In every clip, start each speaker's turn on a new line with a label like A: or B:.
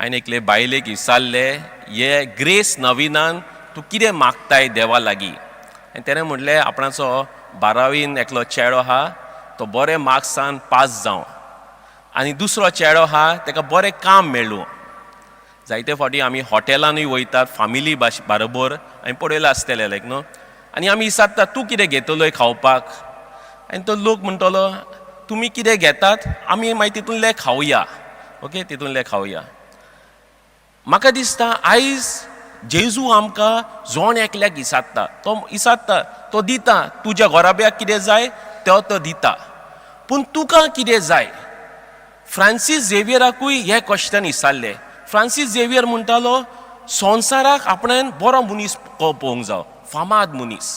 A: हांवें एकले बायलेक विचारलें, हे ग्रेस नविनान तूं कितें मागताय देवा लागीं? आनी तेणें म्हणलें, आपणाचो बारावीन एकलो चेडो आहा, तो बरे मार्क्सान पास जावं आनी दुसरो चेडो आहा, ताका बरें काम मेळूं. जायते फावटी आमी हॉटेलानूय वयतात फामिली बाश बारोबर, आमी पळयलां आसतलें, लायक न्हू. आनी आमी विचारता, तूं कितें घेतलोय खावपाक? आनी तो लोक म्हणटलो, तुमी कितें घेतात, आमी मागीर तितूंतलें खावया. ओके, तितूंतलें खावया. म्हाका दिसता, आयज जेजू आमकां जोण एकल्याक विचारता. तो विचारता, तो दिता. तुज्या घराब्याक कितें जाय तो तो दिता, पूण तुका कितें जाय? फ्रांसीस झेवियराकूय हें क्वेश्चन विचारलें. फ्रांसीस झेवियर म्हणटालो, संवसाराक आपणें बरो मनीस पळोवंक जावो, फामाद मनीस.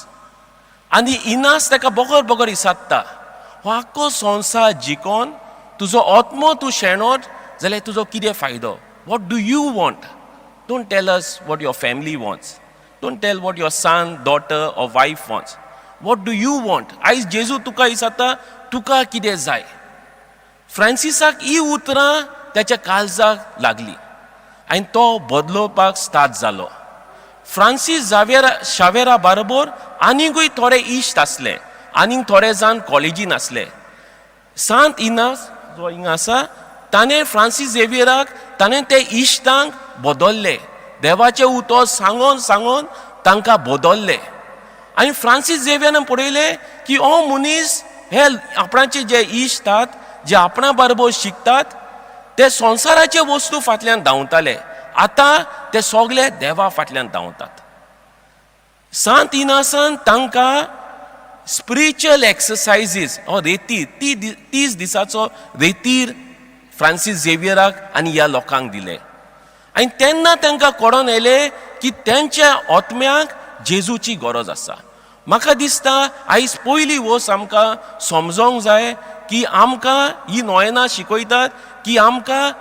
A: आनी इनास ताका बगर बगर विचारता, हो आख्खो संवसार जिकोन तुजो आत्मो तूं शेणोत जाल्यार तुजो कितें फायदो? What do you want? Don't tell us what your family wants. Don't tell what your son, daughter or wife wants. What do you want? आयज जेजू तुका विचारता, तुका कितें जाय? फ्रांसिसाक ही उतरां त्याच्या काळजाक लागली आनी तो बदलोवपाक स्टार्ट जालो. फ्रांसीस जावेरा शावेरा बरोबर आनीकूय थोडे इश्ट आसले, आनीक थोडे जाण कॉलेजीन आसले. सांत इनास जो हिंगा आसा, ताणें फ्रांसीस झेवियराक, ताणें ते इश्टांक बदल्ले. देवाचें उतर सांगोन सांगोन तांकां बदल्ले. आनी फ्रांसीस झेवियरान पळयलें की हो मनीस, हे आपणाचे जे इश्ट आहात, जे आपणा बरोबर शिकतात, ते संवसाराचे वस्तू फाटल्यान धांवताले, आतां ते सगळे देवा फाटल्यान धांवतात. सांत इनासान तांकां स्पिरिच्युअल एक्सरसायजीस हो रेतीर, ती 30 दिसाचो रेतीर फ्रांसीस झेवियराक आनी ह्या लोकांक दिले. आनी तेन्ना तांकां कळोन येयलें की तेंच्या आत्म्याक जेजूची गरज आसा. म्हाका दिसता, आयज पयली वस्त आमकां समजोंक जाय की आमकां ही नोयेना शिकयतात की आमकां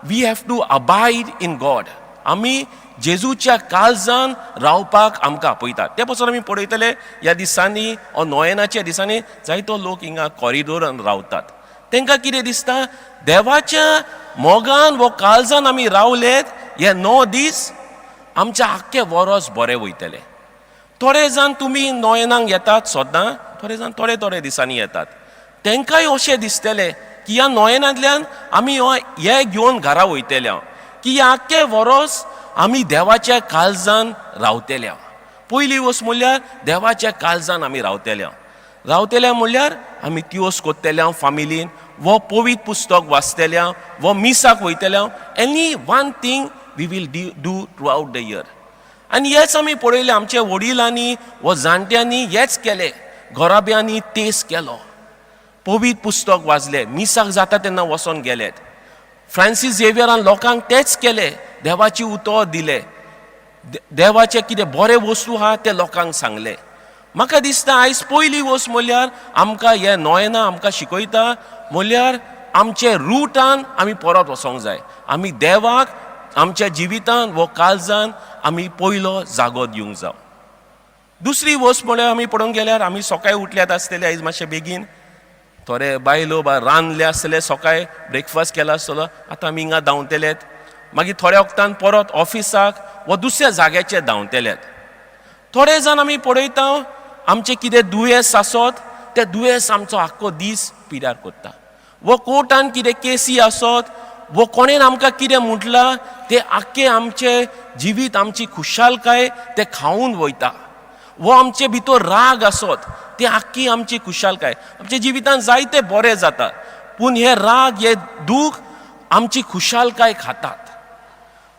A: we have to abide in God. आमी जेजूच्या काळजान रावपाक आमकां आपयतात. ते पासून आमी पळयतले, ह्या दिसांनी ओ नोयेनाच्या दिसांनी जायतो लोक हिंगा कॉरिडोरान रावतात. तांकां कितें दिसता, देवाच्या मोगान वो काळजान आमी रावलेत हे 9 दीस, आमच्या आख्खे वरोस बरें वयतलें. थोडे जाण तुमी नोयेनाक येतात सदां, थोडे जाण थोडे थोडे दिसांनी येतात. तांकांय अशें दिसतलें की ह्या नोयेनांतल्यान आमी हो हे घेवन घरा वयतले हांव की ह्या आख्खे वरोस आमी देवाच्या काळजान रावतले हांव. पयली वस्त म्हणल्यार देवाच्या काळजान आमी रावतले हांव. रावतले म्हणल्यार आमी त्योस कोत्तले हांव फामिलीन, वो पवित्र पुस्तक वाचतले हांव, वो मिसाक वयतले हांव. Any one thing we will do throughout the year. आनी हेच आमी पळयलें, आमच्या वडिलांनी वो जाणट्यांनी हेच केलें. घराब्यांनी तेस केलो, पवित्र पुस्तक वाचलें, मिसाक जाता तेन्ना वचोन गेलेत. फ्रांसीस झेवियरान लोकांक तेच केले, देवाची उतर दिले, देवाचे कितें बरे वस्तू आहा ते लोकांक सांगले. म्हाका दिसता, आयज पयली वस्त म्हणल्यार आमकां हे नोयेना आमकां शिकयता म्हणल्यार आमचे रुटान आमी परत वचोंक जाय. आमी देवाक आमच्या जिवितान वो काळजान आमी पयलो जागो दिवंक जाव. दुसरी वस्त म्हळ्यार आमी पळोवंक गेल्यार, आमी सकाळी उठल्यात आसतले आयज मातशे बेगीन. थोडे बायलो बा रांदले आसतले, सकाळी ब्रेकफास्ट केला आसतलो. आतां आमी हिंगा धांवतलेत, मागीर थोड्या वखदान परत ऑफिसाक वो दुसऱ्या जाग्याचेर धांवतलेत. थोडे जाण आमी पळयता, आमचें कितें दुयेंस आसत, तें दुयेंस आमचो आख्खो दीस पिड्यार करता. वो कोर्टान कितें केसी आसत, वो कोणेन आमकां कितें म्हटलां, तें आख्खें आमचें जिवीत, आमची खुशालकाय तें खावन वयता. वो आमचे भितर राग आसत, ते आख्खी आमची खुशालकाय. आमच्या जिवितान जायते बरें जाता, पूण हे राग, हे दूख आमची खुशालकाय खातात.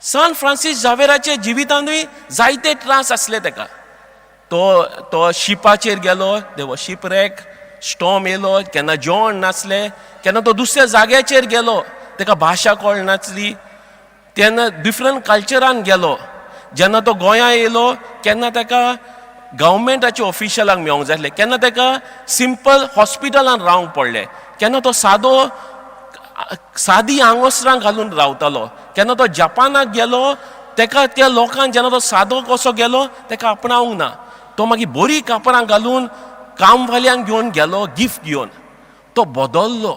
A: सान फ्रांसीस जावेराच्या जिवितानूय जायते त्रास आसले ताका. तो तो शिपाचेर गेलो, देव शिपरेक, स्टॉर्म येयलो, केन्ना जेवण नासलें. केन्ना तो दुसऱ्या जाग्याचेर गेलो, ताका भाशा कळनासली, तेन्ना डिफरंट कल्चरान गेलो. जेन्ना तो गोंया येयलो, केन्ना ताका गव्हर्मेंटाच्या ऑफिशलांक मेळोंक जाय आसलें, केन्ना ताका सिंपल हॉस्पिटलान रावंक पडलें, केन्ना तो सादो सादी आंगोस्त्रां घालून रावतालो. केन्ना तो जपानाक गेलो, ताका त्या लोकांक, जेन्ना तो सादो कसो गेलो, ताका आपणावंक ना. तो मागीर बरी कापडां घालून कामवाल्यांक घेवन गेलो, गिफ्ट घेवन. तो बदल्लो.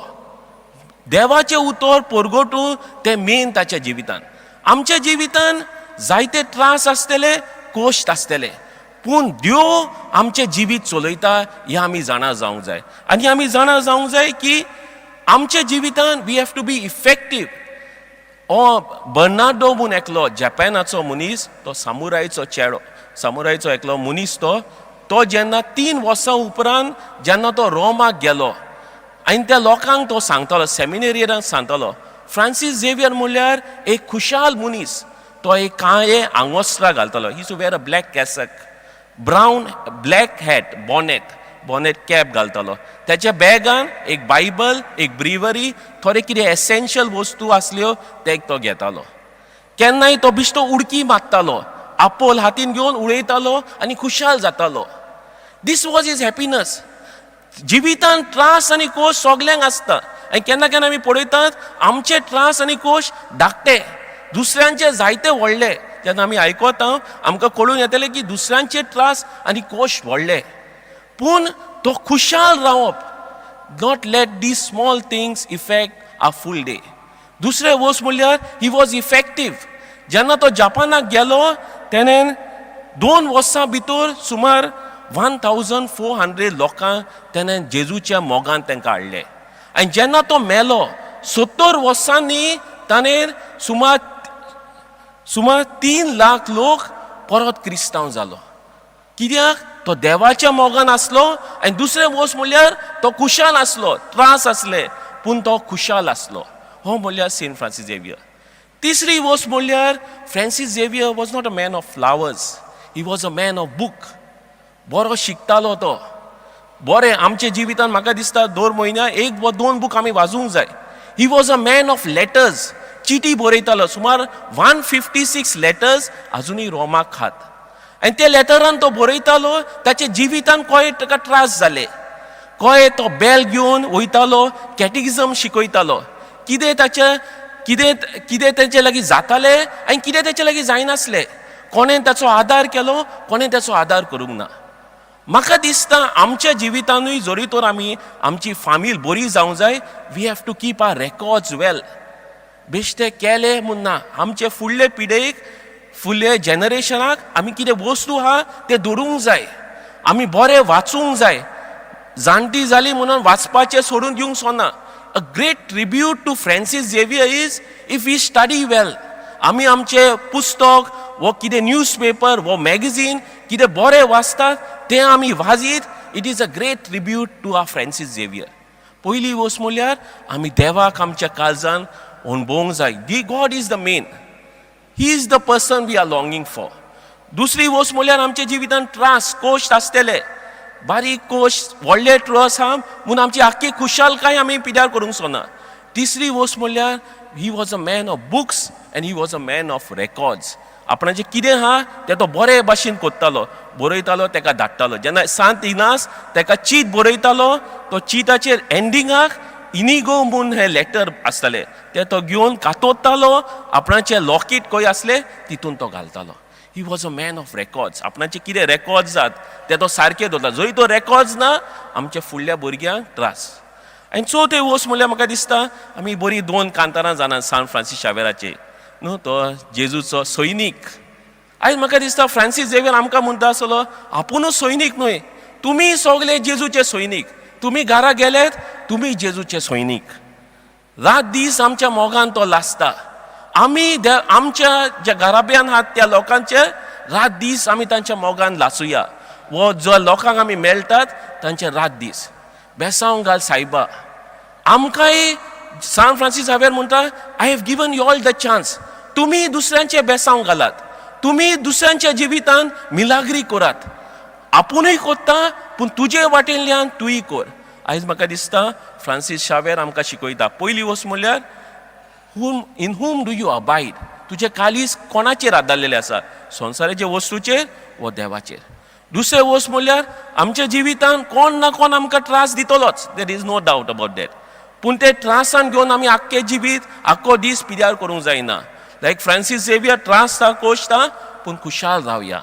A: देवाचें उतर परगटूं तें मेन ताच्या जिवितान. आमच्या जिवितान जायते त्रास आसतले, कोश्ट आसतले, पूण देव आमचें जिवीत चलयता हें आमी जाणा जावंक जाय. आनी आमी जाणा जावंक जाय की आमच्या जिवितान we have to be effective. O Bernardo म्हूण एकलो जपानाचो मनीस, तो सामुरायचो चेडो, सामुरायचो एकलो मनीस. तो तो जेन्ना 3 वर्सां उपरांत जेन्ना तो रोमाक गेलो आनी त्या लोकांक तो सांगतालो, सेमिनेरियनाक सांगतालो, फ्रांसीस झेवियर म्हणल्यार एक खुशाल मनीस. तो एक काळे आंगोस्त्रां घालतालो. He used to wear a black cassock, brown black hat, bonnet cap घालतालो. त्याच्या बॅगान एक बायबल, एक ब्रिवरी, थोडे कितें एसेन्शियल वस्तू आसल्यो ते तो घेतालो. केन्नाय तो बिश्टो उडकी मारतालो, आपोल हातीन घेवन उडयतालो आनी खुशाल जातालो. This was his happiness. जिवितान त्रास आनी कोश सगल्यांक आसता आनी केन्ना केन्ना आमी पळयतात, आमचे त्रास आनी कोश धाकटे, दुसऱ्यांचे जायते व्हडले. जेन्ना आमी आयकता, आमकां कळून येतलें की दुसऱ्यांचे त्रास आनी कोश व्हडले, पूण तो खुशाल रावप, not let these small things affect our full day. दुसरें वस्त म्हणल्यार he was effective. जेन्ना तो जपानाक गेलो, तेणें 2 वर्सां भितर सुमार 1400 लोकांक तेणें जेजूच्या मोगान तांकां हाडले. आनी जेन्ना तो मेलो 70 वर्सांनी, ताणें सुमार सुमार 3 लाख लोक परत क्रिस्तांव जालो. कित्याक? तो देवाच्या मोगान आसलो. आनी दुसरें वस्त म्हणल्यार तो खुशाल आसलो. त्रास आसले पूण तो खुशाल आसलो. हो म्हणल्यार सेंट फ्रांसीस झेवियर. तिसरी वस्त म्हणल्यार Francis Xavier was not a man of flowers, he was a man of book. बरो शिकतालो तो बरें. आमच्या जिवितान म्हाका दिसता दर म्हयन्या एक वा दोन बूक आमी वाजूंक जाय. He was a man of letters. चिटी बरयतालो. सुमार 156 लेटर्स अजुनूय रोमाक आहात. आनी त्या लेटरान तो बरयतालो ताच्या जिवितान कशे ताका त्रास जाले, कशे तो बेल घेवन वयतालो, कॅटिकिजम शिकयतालो, कितें ताचें कितें कितें तेचे लागीं जातालें आनी कितें तेचे लागीं जायनासलें, कोणें ताचो आदार केलो, कोणें ताचो आदार करूंक ना. म्हाका दिसता आमच्या जिवितानूय जरी तर आमी आमची फामील बरी जावंक जाय, we have to keep our records well. बेश्टे केले म्हूण ना, आमचे फुडले पिढयेक, फुडले जनरेशनाक आमी कितें वस्तू आहा ते दवरूंक जाय. आमी बरें वाचूंक जाय. जाणटी जाली म्हणून वाचपाचें सोडून दिवंक सोना. A great tribute to Francis Xavier is if we study well. आमी आमचें पुस्तक वो कितें न्यूज पेपर वो मॅगझीन कितें बरें वाचतात तें आमी वाजीत, it is a great tribute to our Francis Xavier. पयली वस्त म्हणल्यार आमी देवाक आमच्या काळजान अणभवूंक जाय. The God is the main, he is the person we are longing for. दुसरी वस्त म्हणल्यार आमच्या जिवितान त्रास कोश्ट आसतले. बारीक कोश, व्हडले त्रास आहा म्हूण आमची आख्खी खुशालकाय आमी पिड्यार करूंक सोना. तिसरी वस्त म्हणल्यार he was a man of books and he was a man of records. आपणाचें कितें आहा तें तो बरे भाशेन कोत्तालो, बरयतालो, ताका धाडटालो. जेन्ना सांत इनास ताका चीट बरयतालो, तो चिटाचेर एंडिंगाक इनिगो म्हूण हें लेटर आसतालें, तें तो घेवन कातोत्तालो, आपणाचें लॉकीट खंय आसलें तितून तो घालतालो. He was a man of records. आपणाचे कितें रेकॉर्ड्स जात ते तो सारके दवरता. जंय तो रेकॉर्ड्स ना, आमच्या फुडल्या भुरग्यांक त्रास. आनी चवथे वस्त म्हणल्यार म्हाका दिसता आमी बरीं दोन कांतारां जाणा सांत फ्रांसीस शावेराचे न्हू, तो जेजूचो सैनीक. आयज म्हाका दिसता फ्रांसीस झेवियर आमकां म्हणटा आसलो, आपुणूच सैनीक न्हय, तुमी सगळे जेजूचे सैनीक. तुमी घरा गेलेत, तुमी जेजूचे सैनीक. रात दीस आमच्या मोगान तो लासता. आमी आमच्या ज्या घराब्यान आहात त्या लोकांचे रात दीस आमी तांच्या मोगान लासुया. वो जो लोकांक आमी मेळटात तांचे रात दीस बेसांव घाल सायबा. आमकांय सांत फ्रांसीस झावेर म्हणटा, I have given you all the chance. तुमी दुसऱ्यांचे बेसांव घालात, तुमी दुसऱ्यांच्या जिवितान मिलाग्री करात. आपुणूय कोत्ता, पूण तुजे वाटेंतल्यान तूंय कर. आयज म्हाका दिसता फ्रांसीस शावेर आमकां शिकयता. पयली वस्त म्हणल्यार whom in whom do you abide? तुजें काळीज कोणाचेर आदारलेलें आसा, संवसाराच्या वस्तूचेर वो देवाचेर? दुसरें वस्त म्हणल्यार आमच्या जिवितान कोण ना कोण आमकां त्रास दितलोच, there is no doubt about that. पूण ते त्रासान घेवन आमी आख्खें जिवीत, आख्खो दीस पिड्यार करूंक जायना. लायक फ्रांसीस झेवियर, त्रास ता, कोश्ता, पूण खुशाल रावया.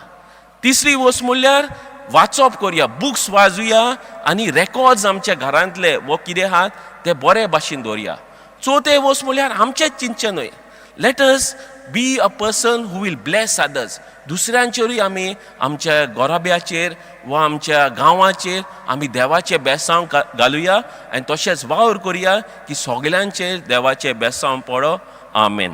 A: तिसरी वस्त म्हणल्यार वाचप करया, बुक्स वाचुया आनी रेकॉर्ड्स आमच्या घरांतले वो कितें आहात ते बरे भाशेन दवरया. चवथें वस्त म्हणल्यार आमचेंच चिंतचें न्हय. Let us be a person who will bless others. दुसऱ्यांचेरूय आमी आमच्या गोराब्याचेर वा आमच्या गांवाचेर आमी देवाचें बेसांव घालुया आनी तशेंच वावर करुया की सगल्यांचेर देवाचें बेसांव पडो. आमेन.